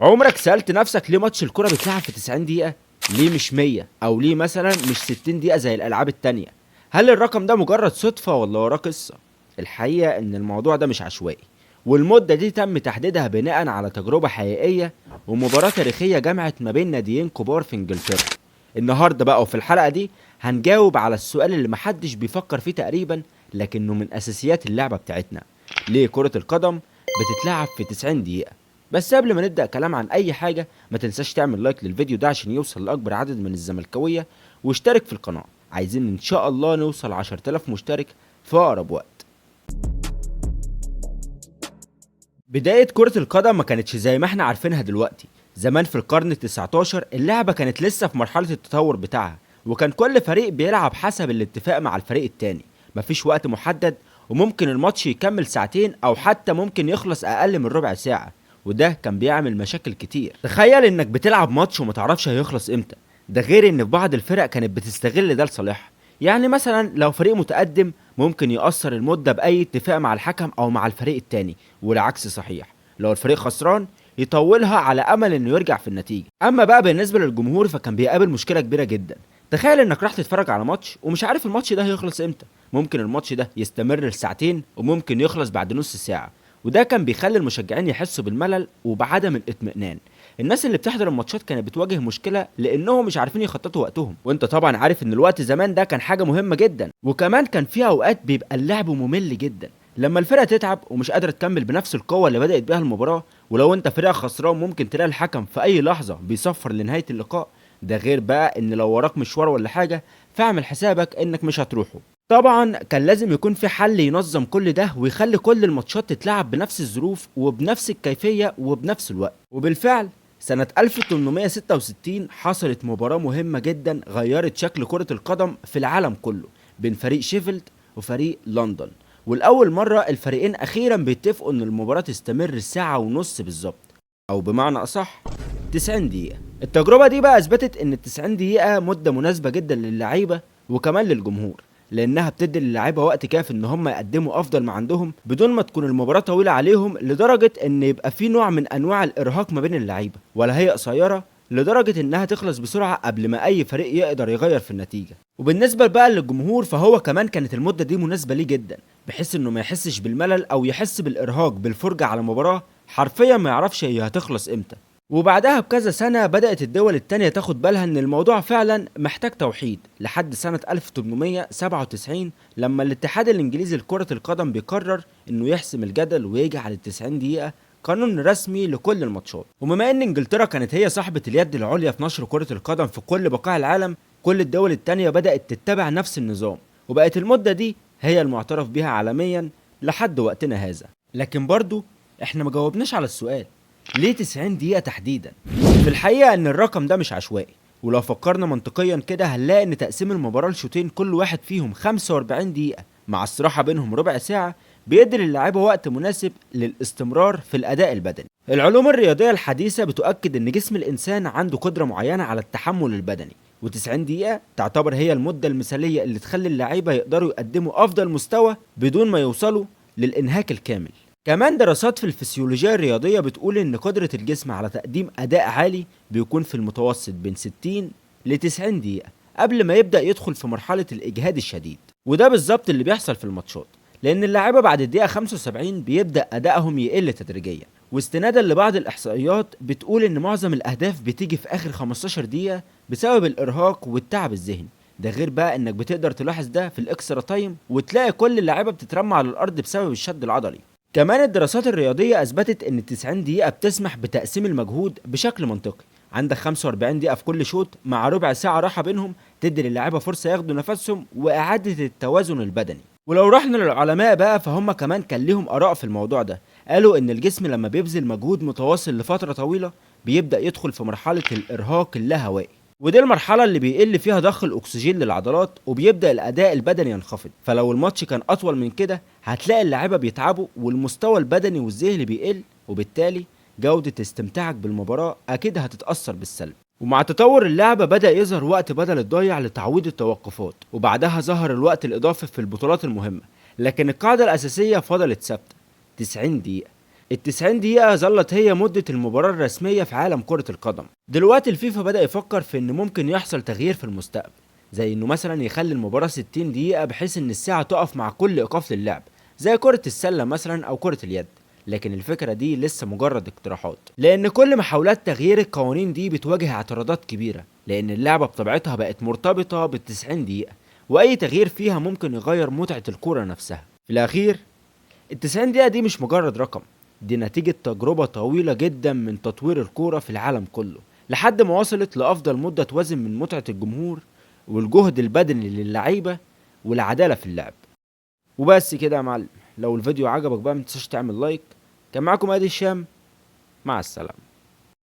عمرك سألت نفسك ليه ماتش الكرة بيتلعب في 90 دقيقة؟ ليه مش 100؟ أو ليه مثلا مش 60 دقيقة زي الألعاب التانية؟ هل الرقم ده مجرد صدفة ولا وراه قصة؟ الحقيقة إن الموضوع ده مش عشوائي، والمدة دي تم تحديدها بناء على تجربة حقيقية ومباراة تاريخية جمعت ما بين ناديين كبار في إنجلترا. النهاردة بقى وفي الحلقة دي هنجاوب على السؤال اللي محدش بيفكر فيه تقريبا، لكنه من أساسيات اللعبة بتاعتنا: ليه كرة القدم بتتلعب في 90 دقيقة؟ بس قبل ما نبدأ كلام عن أي حاجة، ما تنساش تعمل لايك للفيديو ده عشان يوصل لأكبر عدد من الزملكاوية، واشترك في القناة. عايزين إن شاء الله نوصل 10,000 مشترك في أقرب وقت. بداية كرة القدم ما كانتش زي ما احنا عارفينها دلوقتي. زمان في القرن ال19 اللعبة كانت لسه في مرحلة التطور بتاعها، وكان كل فريق بيلعب حسب الاتفاق مع الفريق التاني، مفيش وقت محدد، وممكن الماتش يكمل ساعتين أو حتى ممكن يخلص أقل من ربع ساعة، وده كان بيعمل مشاكل كتير. تخيل انك بتلعب ماتش وما تعرفش هيخلص امتى. ده غير ان في بعض الفرق كانت بتستغل ده لصالحها، يعني مثلا لو فريق متقدم ممكن يقصر المدة بأي اتفاق مع الحكم أو مع الفريق التاني، والعكس صحيح، لو الفريق خسران يطولها على أمل إنه يرجع في النتيجة. أما بقى بالنسبة للجمهور فكان بيقابل مشكلة كبيرة جدا. تخيل إنك راح تتفرج على ماتش ومش عارف الماتش ده هيخلص إمتى، ممكن الماتش ده يستمر لساعتين وممكن يخلص بعد نص ساعة، وده كان بيخلي المشجعين يحسوا بالملل وبعدم الاطمئنان. الناس اللي بتحضر الماتشات كانت بتواجه مشكلة لأنهم مش عارفين يخططوا وقتهم، وانت طبعا عارف ان الوقت زمان ده كان حاجة مهمة جدا. وكمان كان في اوقات بيبقى اللعب ممل جدا لما الفرقة تتعب ومش قادرة تكمل بنفس القوة اللي بدأت بيها المباراة، ولو انت فريق خسران ممكن تلاقي الحكم في اي لحظة بيصفر لنهاية اللقاء. ده غير بقى ان لو وراك مشوار ولا حاجة فاعمل حسابك انك مش هتروحه. طبعا كان لازم يكون في حل ينظم كل ده ويخلي كل الماتشات تتلعب بنفس الظروف وبنفس الكيفية وبنفس الوقت. وبالفعل سنة 1866 حصلت مباراة مهمة جدا غيرت شكل كرة القدم في العالم كله، بين فريق شيفيلد وفريق لندن. والأول مرة الفريقين أخيرا بيتفقوا إن المباراة تستمر ساعة ونص بالظبط، أو بمعنى أصح 90 دقيقة. التجربة دي بقى أثبتت إن 90 دقيقة مدة مناسبة جدا للعيبة وكمان للجمهور، لأنها بتدي للاعيبة وقت كافي إن هم يقدموا أفضل ما عندهم بدون ما تكون المباراة طويلة عليهم لدرجة إن يبقى في نوع من أنواع الإرهاق ما بين اللعيبة، ولا هي قصيرة لدرجة إنها تخلص بسرعة قبل ما أي فريق يقدر يغير في النتيجة. وبالنسبة بقى للجمهور فهو كمان كانت المدة دي مناسبة ليه جدا، بحيث إنه ما يحسش بالملل أو يحس بالإرهاق بالفرجة على مباراة حرفيا ما يعرفش هي هتخلص إمتى. وبعدها بكذا سنة بدأت الدول التانية تاخد بالها إن الموضوع فعلا محتاج توحيد، لحد سنة 1897 لما الاتحاد الإنجليزي لكرة القدم بيقرر إنه يحسم الجدل ويجعل 90 دقيقة قانون رسمي لكل الماتشات. وبما إن إنجلترا كانت هي صاحبة اليد العليا في نشر كرة القدم في كل بقاع العالم، كل الدول التانية بدأت تتبع نفس النظام، وبقت المدة دي هي المعترف بيها عالميا لحد وقتنا هذا. لكن برضو إحنا ما جاوبناش على السؤال، ليه 90 دقيقة تحديدا؟ في الحقيقة ان الرقم ده مش عشوائي، ولو فكرنا منطقيا كده هنلاقي ان تقسيم المباراة لشوطين كل واحد فيهم 45 دقيقة مع استراحة بينهم ربع ساعة بيدي للاعيبة وقت مناسب للاستمرار في الأداء البدني. العلوم الرياضية الحديثة بتؤكد ان جسم الإنسان عنده قدرة معينة على التحمل البدني، و90 دقيقة تعتبر هي المدة المثالية اللي تخلي اللعيبة يقدروا يقدموا أفضل مستوى بدون ما يوصلوا للإنهاك الكامل. كمان دراسات في الفسيولوجيا الرياضية بتقول إن قدرة الجسم على تقديم أداء عالي بيكون في المتوسط بين 60 ل 90 دقيقة قبل ما يبدأ يدخل في مرحلة الإجهاد الشديد، وده بالظبط اللي بيحصل في الماتشات، لأن اللاعيبة بعد الدقيقة 75 بيبدأ أدائهم يقل تدريجيا. واستنادا لبعض الإحصائيات بتقول إن معظم الأهداف بتيجي في آخر 15 دقيقة بسبب الإرهاق والتعب الذهني. ده غير بقى إنك بتقدر تلاحظ ده في ال extra time وتلاقي كل اللاعيبة بتترمى على الأرض بسبب الشد العضلي. كمان الدراسات الرياضية أثبتت إن 90 دقيقة بتسمح بتقسيم المجهود بشكل منطقي، عندك 45 دقيقة في كل شوط مع ربع ساعة راحة بينهم تدي للاعيبة فرصة ياخدوا نفسهم وإعادة التوازن البدني. ولو رحنا للعلماء بقى فهم كمان كان ليهم آراء في الموضوع ده، قالوا إن الجسم لما بيبذل مجهود متواصل لفترة طويلة بيبدأ يدخل في مرحلة الإرهاق اللاهوائي، ودي المرحلة اللي بيقل فيها ضخ الأكسجين للعضلات وبيبدأ الأداء البدني ينخفض. فلو الماتش كان أطول من كده هتلاقي اللاعيبة بيتعبوا والمستوى البدني والذهني بيقل، وبالتالي جودة استمتاعك بالمباراة أكيد هتتأثر بالسلب. ومع تطور اللعبة بدأ يظهر وقت بدل الضايع لتعويض التوقفات، وبعدها ظهر الوقت الإضافي في البطولات المهمة، لكن القاعدة الأساسية فضلت ثابتة 90 دقيقة. ال90 دقيقة ظلت هي مدة المباراة الرسمية في عالم كرة القدم. دلوقتي الفيفا بدأ يفكر في إن ممكن يحصل تغيير في المستقبل، زي إنه مثلا يخلي المباراة 60 دقيقة بحيث إن الساعة تقف مع كل إيقاف للعب، زي كرة السلة مثلا أو كرة اليد. لكن الفكرة دي لسه مجرد اقتراحات، لأن كل محاولات تغيير القوانين دي بتواجه اعتراضات كبيرة، لأن اللعبة بطبيعتها بقت مرتبطة بال90 دقيقة، وأي تغيير فيها ممكن يغير متعة الكورة نفسها. في الأخير، ال90 دقيقة دي مش مجرد رقم، دي نتيجة تجربة طويلة جدا من تطوير الكورة في العالم كله لحد ما وصلت لأفضل مدة توازن من متعة الجمهور والجهد البدني للعيبة والعدالة في اللعب. وبس كده يا معلم، لو الفيديو عجبك بقى متنساش تعمل like. كان معاكم ادي الشام، مع السلامة.